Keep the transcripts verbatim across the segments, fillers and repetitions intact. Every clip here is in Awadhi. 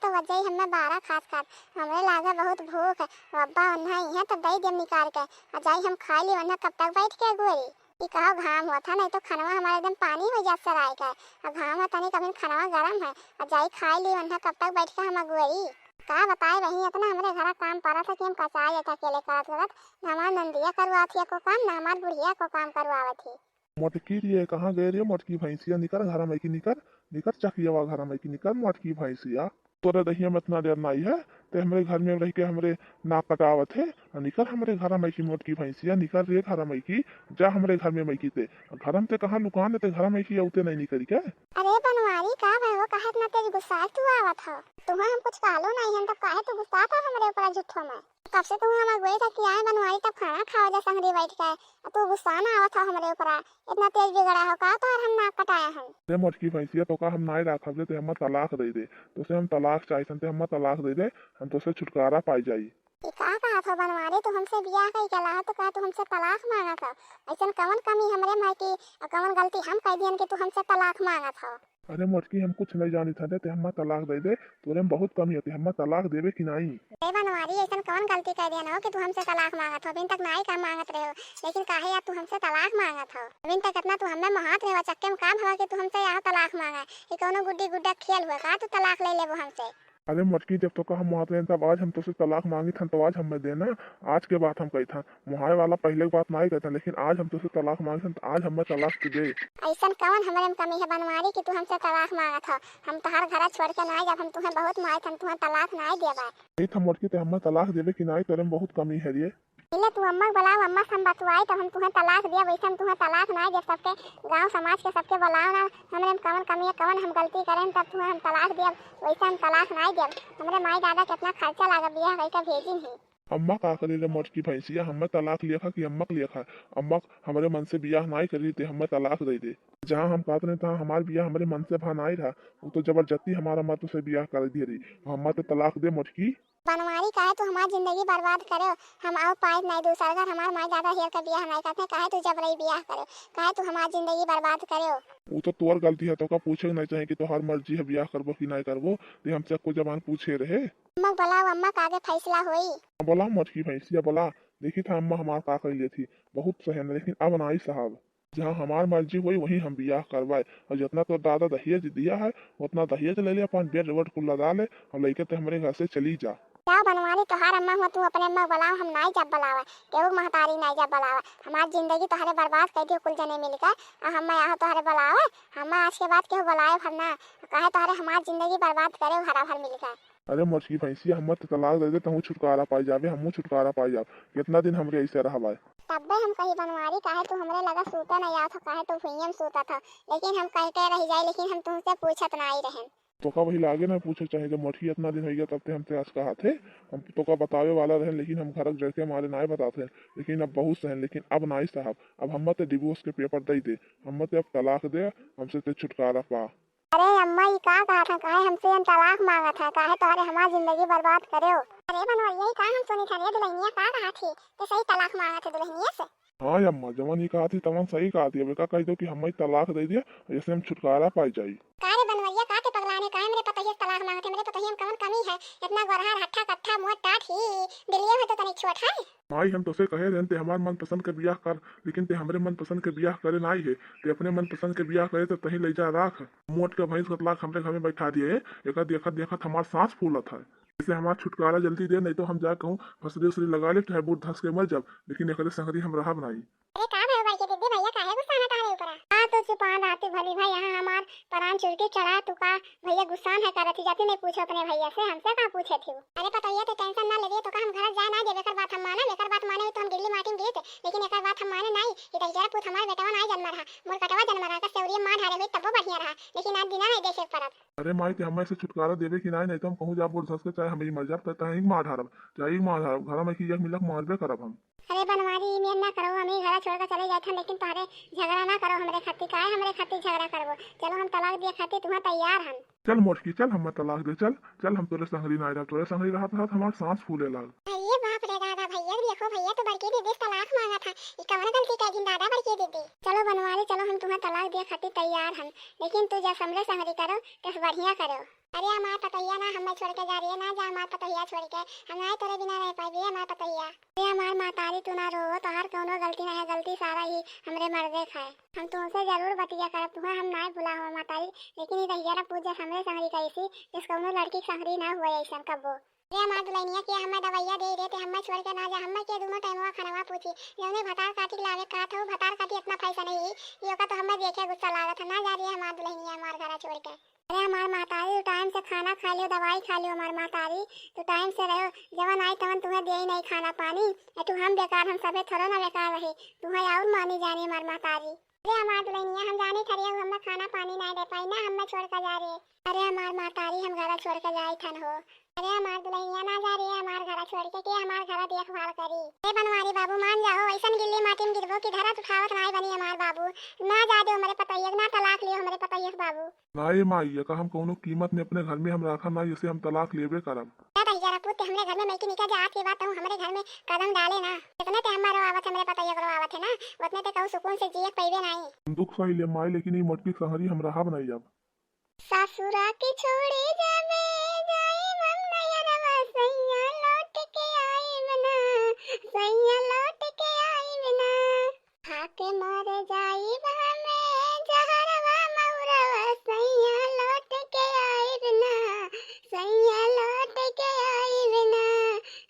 तो बज जाई हमें बारह खात खात। हमरे लागे बहुत भूख है। अब्बा ओन्हा इहे तो दई देम निकाल के। आ जाई हम खाई ली, ओन्हा कब तक बैठ के अगुअरी? ई कहो घाम होत है, नहीं तो खनवा हमारे एकदम पानी हो जात सराय का। आ घाम है तनी कभी खनवा गरम है। आ जाई खाई ली, ओन्हा कब तक बैठ के हम अगुअरी? का बताए बहिन, इतना हमरे घरा काम पड़ा था कि हम कचाए जाता अकेले करत करत। ना हमार नंदिया करवावत ही एको काम, ना हमार बुढ़िया को काम करवावत ही। मोटकी रे, कहाँ गए रे मोटकी भैंसिया? निकर घरा में की निकर, निकर चकियावा घरा में की निकर मोटकी भैंसिया। तोरे दहिया में इतना देर नाई है, ते हमरे घर में रह के हमरे नाक कटावत है। आ निकर हमरे घरा में की मोटकी भैंसिया, निकर रे घरा में की, जा हमरे घर में, में की ते। घर में ते कहाँ लुकान है, ते घरा में की औते नहीं निकरी के। अरे बनवारी, का भय हो, काहे इतना तेज गुस्सा तू आवत हो? तुम्हें हम कुछ कहलो नहीं हन, तब काहे तू गुस्सा था हमरे ऊपर झूठो में? कब से तू हम अगुए था कि आए बनवारी, तब खाना खाओ जा संगरी बैठ के, आ तू गुस्सा ना आवत हो हमरे ऊपर, इतना तेज बिगड़ा हो का, तोहर हम नाक कटाए हन? रे मोटकी भैंसिया, तो का हम नाई राखब रे, ते हमें तलाक दे दे, तो से हम तलाक चाहिए, ते हमें तलाक दे दे, हम तो से छुटकारा पाई जाई। ई का कहत हो बनवारी, तू हमसे बियाह कई के लाहा, तो का तू हमसे तलाक मांगत हो? ऐसन कवन कमी हमरे में है कि, और कवन गलती हम कर दियन कि तू हमसे तलाक मांगत हो? अरे मोटकी, हम कुछ नहीं जानी था, ते हमें तलाक दे दे, तोरे में बहुत कमी होती, हमें तलाक देवे कि नहीं? ए बनवारी, ऐसन कवन गलती कर दिया ना हो कि तू हमसे तलाक मांगत हो? अभी तक नाई का मांगत रहे हो, लेकिन काहे यार तू हमसे तलाक मांगत हो? अभी तक इतना तू हमें मोहात रहे हो, चक्के में काम हवा कि तू हमसे यहाँ तलाक मांगा? ये कौनो गुड्डी गुड्डा खेल हुआ का, तू तलाक ले लेबो हमसे? अरे मोटकी, जब तो का हम मोहात रहे तब आज हम तो से तलाक मांगी था, तो आज हमें देना। आज के बात हम कही था, मोहाए वाला पहले के बात नाई कही था, लेकिन आज हम तो से तलाक मांगी था, तो आज हमें तलाक दे दे। ऐसन कवन हमरे में कमी है बनवारी कि तू हमसे तलाक मांगत हो? हम तोहार घरा छोड़ के नाई जब, हम तुम्हें बहुत माई था, हम तुम्हें तलाक नाई देबा। नहीं था मोटकी, ते हमें तलाक देवे कि नाई, तोरे में बहुत कमी है रे। पहले तू अम्मा के बुलाओ, अम्मा से हम बतवाई, तब हम तुम्हें तलाक दिया, वैसे हम तुम्हें तलाक नाई देब। सबके गांव समाज के सबके बुलाओ ना, हमरे में कवन कमी है, कवन हम गलती करें, तब तुम्हें हम तलाक दिया, वैसे हम तलाक नाई देब। हमरे माई दादा कितना खर्चा लागा बियाह कई के भेजिन ही। अम्मा का करी रे मोटकी भैंसिया, हमें तलाक लिया खा कि अम्मा के लिया खा? अम्मा हमरे मन से बियाह नाई करी, ते हमें तलाक दे दे। जहाँ हम कहत रहे, तहाँ हमार बियाह हमरे मन से भा नाई रहा, वो तो जबरदस्ती हमारा मत से बियाह कर दिए रही। हमें तो तलाक दे मोटकी। बनवारी, काहे तू हमार जिंदगी बर्बाद करे? हम आओ पाए नाई दूसर घर, हमार माई दादा हेर के बियाह नाई करते, काहे तू जबरई बियाह करे? काहे तू हमार जिंदगी बर्बाद करे? वो तो तोर गलती है, तो का पूछे के नहीं चाहिए कि तोहार मर्जी है बियाह करबो कि नहीं करबो, ते हमसे को जबान पूछे रहे। अम्मा के बुलाओ, अम्मा का आगे फैसला होई। हाँ, बुलाओ मोटकी भैंसिया, बुला। देखी था अम्मा हमार का कइले थी, बहुत सहन, लेकिन अब नाई साहब। जहाँ हमार मर्जी होई, वहीं हम बियाह करवाए। और जितना तो दादा दहेज दिया है, उतना दहेज ले ले, अपन बेड वेड कुल लदा ले, और लइके ते हमरे घर से चली जा। जाओ बनवारी, तोहार अम्मा हुआ, तू अपने अम्मा बुलाओ, हम नाई जब बुलावा, केहू महतारी नाई जब बुलावा। हमार जिंदगी तोहरे बर्बाद कर दियो कुल जने मिलकर, और हम यहाँ तोहरे बुलावे, हम आज के बाद केहू बुलाए भर ना, काहे तोहरे हमार जिंदगी बर्बाद करे भरा भर मिलकर। अरे मोटकी भैंसिया, हमें तो तलाक दे दे, तहूँ छुटकारा पाई जाबे, हमहूँ छुटकारा पाई जाब। कितना दिन हमरे ऐसे रहबे? तब्बे हम कही बनवारी, काहे तू हमरे लगा सूता नहीं आवत हो, काहे तू भुइयां में सूतत हो? लेकिन हम कह के रह जाए, लेकिन हम तुमसे पूछत नहीं रहन। तोका वही लागे ना पूछे चाहे, जब मोटकी इतना दिन होइगा तब ते हमसे आज कहा थे, हम तोका बतावे वाला रहन, लेकिन हम घरक डर के मारे नहीं बताते हैं, लेकिन अब बहुत सहन, लेकिन अब नहीं साहब, अब हम ते डिवोर्स के पेपर दे दे, हम ते अब तलाक दे, हमसे ते छुटकारा पा। अरे अम्मा, ई का कहत है? काहे हमसे हम तलाक मांगत है? काहे तोहरे हमार जिंदगी बर्बाद करेओ? अरे बनवरिया, ई का हम सुनी था रे दुल्हनिया, का कहत ही? ते सही तलाक मांगत है दुल्हनिया से? हाँ अम्मा, जवन ई कहत ही तवन सही कहत ही। अब एका कह दो कि हमें तलाक दे दिया, जैसे हम छुटकारा पाई जाई। का रे बनवरिया, का ते पगलाने, काहे हमरे पतोहिया से तलाक मांगत है? हमरे पतोहिया में कवन कमी है? इतना गोरहर हट्ठा कट्ठा मुंह टाट ही, बिल्लियों है तो तनिक छोट है। माई, हम तोसे कहे रहन ते हमार मनपसंद के बियाह कर, लेकिन ते हमरे मनपसंद के बियाह करे नाई है। ते अपने मनपसंद के बियाह करे तो तहीं ले जा राख। मोट के भैंस कतलाक हमरे घर में बैठा दिए है, एका देखत देखत हमार सांस फूलत है। इसे हमार छुटकारा जल्दी दे, नहीं तो हम जा कहूँ फसरी उसरी लगा ले, चाहे बूढ़ धस के मर जाब, लेकिन एकरे संगरी हम रहब नाई। अरे का भयो बड़की दीदी, भैया काहे गुस्सा है तारे ऊपर? हाँ, तू चुपान रहती भली भाई, यहाँ हमार परान चुरकी चढ़ा तू का भैया गुस्सान है करत ही, जाती नहीं पूछो अपने भैया से, हमसे का पूछे थी? अरे पतोहिया, तू टेंशन ना लेवे, तो का हम घर जाए ना देवे, एकर बात हम माने, एकर बात माने हुई तो हम गिल्ली माटी में गीत, लेकिन एकर बात हम माने नहीं। ये दहिजरा पूत हमार बेटवा ना जन्म रहा, मोर कटवा जन्म रहा, का सेवरिया मार ढारे हुई तबो बढ़िया रहा, लेकिन आज बिना नहीं देखे परत। अरे माई, ते हमें से छुटकारा देवे कि नहीं, नहीं तो हम कहूँ जा बोल धस के, चाहे हम ही मर जाब, चाहे ही मार ढारब, चाहे ही मार ढारब, घर में की एक मिलक मारबे करब हम। अरे बनवारी, ई मेर ना करो, हम ही घरा छोड़ के चले जाए थे, लेकिन तोहरे झगड़ा ना करो हमरे खातिर, काहे हमरे खातिर झगड़ा करबो? चलो हम तलाक दिए खातिर तुहाँ तैयार हन। चल मोटकी, चल, हमें तलाक दे, चल, चल, हम तोरे संगरी ना रहब, तोरे संगरी रहत रहत हमार सांस फूले लाग। अरे बाप रे दादा, भैया देखो, भैया तो बड़की दीदी से तलाक मांगा था, ई कवन गलती कर दिन दादा बड़की दीदी? चलो बनवारी, चलो हम तुहाँ तलाक दिए खातिर तैयार हन, लेकिन तू जस हमरे संगरी करो, तस बढ़िया करो। अरे हमार पतोहिया ना हमें छोड़ के जा रही है, ना जा हमार पतोहिया छोड़ के, हम ना तोरे बिना रह पाइबे हमार पतोहिया। अरे हमार महतारी तू ना रो, तोहार कौनो गलती ना है, गलती सारा ही हमरे मर्दे का है। हम तुमसे जरूर बतिया करब, तुम्हें हम ना भुला हो महतारी, लेकिन ये रहिया ना पूछ जस हमरे संगरी कैसी, जस कौनो लड़की के संगरी ना हुआ ऐसा कब्बो। अरे हमार दुल्हनिया के हमें दवाइया दे देते, हमें छोड़ के ना जा, हमें के दोनों टाइमवा खानवा पूछी, जौने भतार काटी के लावे का था, वो भतार काटी इतना फैसा नहीं, ये का तो हमें देखे गुस्सा लागत है, ना जा रही है हमार दुल्हनिया हमार घरा छोड़ के। अरे हमार महतारी, तू टाइम से खाना खा लियो, दवाई खा लियो हमार महतारी, तू टाइम से रहो, जवन आई तवन तुम्हें दे ही नहीं खाना पानी, ए तू हम बेकार, हम सभे थोड़ा ना बेकार रहे, तुम्हें और मानी जानी हमार महतारी। अरे हमार दुल्हनिया, हम जानी थरिया हमें खाना पानी नहीं दे पाई ना, हमें छोड़ कर जा रहे। अरे हमार महतारी, हम घरा छोड़ के जाई थन हो। अरे हमार दुल्हनिया ना जा रही है हमार घरा छोड़ के, के हमार घरा देखभाल करी। ए बनवारी बाबू मान जाओ, ऐसन गिल्ली माटी में गिरबो कि धरत उठावत नाई बनी हमार बाबू। ना जा दो हमरे पतोहिया के, ना तलाक लियो हमरे पतोहिया के बाबू। ना ये माई, एका हम कौनो कीमत में अपने घर में हम राखा ना, इसे हम तलाक लेबे करब। ना भैया रपूत के हमरे घर में मैकी निकल जा, आज के बाद तू हमरे घर में कदम डाले ना। जितने ते हमारो आवत हमरे पतोहिया को आवत है ना, उतने ते कहूँ सुकून से जिए पैबे नाई। दुख सही ले माई, लेकिन ये मोटकी संगरी हम रहा बनाई अब। ससुरा के छोड़े जाबे, जाइब हम नैहरवा, सैया लौट के आइब ना, सैया लौट के आइब ना। खा के मर जाइब हमें जहरवा महुरवा, सैया लौट के आइब ना, सैया लौट के आइब ना।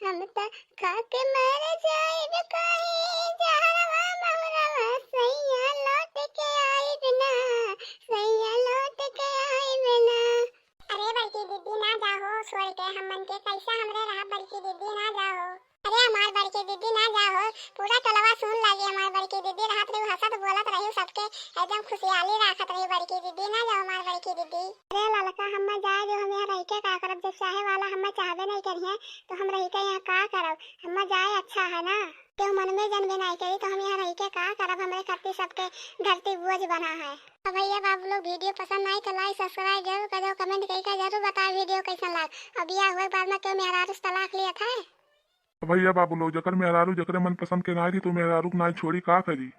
हम त खा के मर जाइब कहीं जहरवा महुरवा, सैया लौट के आइब ना, सैया लौट के आइब ना। अरे बड़की दीदी ना जाहो छोड़ के हमन के, कैसा हमरे रहा बड़की दीदी ना जाहो। अरे हमार बड़की दीदी ना जाहो, पूरा टोलवा सुन लागी हमार बड़की दीदी, रहत रही हंसत बोलत रही सबके एकदम खुशियाली राखत रही बड़की दीदी, ना जाओ हमार बड़की दीदी। अरे ललका हम्मा जाए दो, हम यहाँ रह के का करब, जब चाहे वाला हम्मा चाहबे नहीं करिए तो हम रह के यहाँ का करब, हम्मा जाए अच्छा है ना। केहू मन में जनबे नहीं करी तो हम यहाँ रह के का करब, हमरे खातिर सबके धरती बोझ बना है। अब भैया बाबू लोग वीडियो पसंद आई तो like subscribe जरूर कर दो, comment करके जरूर बताओ वीडियो कैसन लाग। अब बियाह हुए के बाद में केहू मेहरारू से तलाक लिया था। भैया बाबू लोग, जकर मेहरारू जकरे मन पसंद के नाई रही तो मेहरारू के नाई छोड़ी का करी।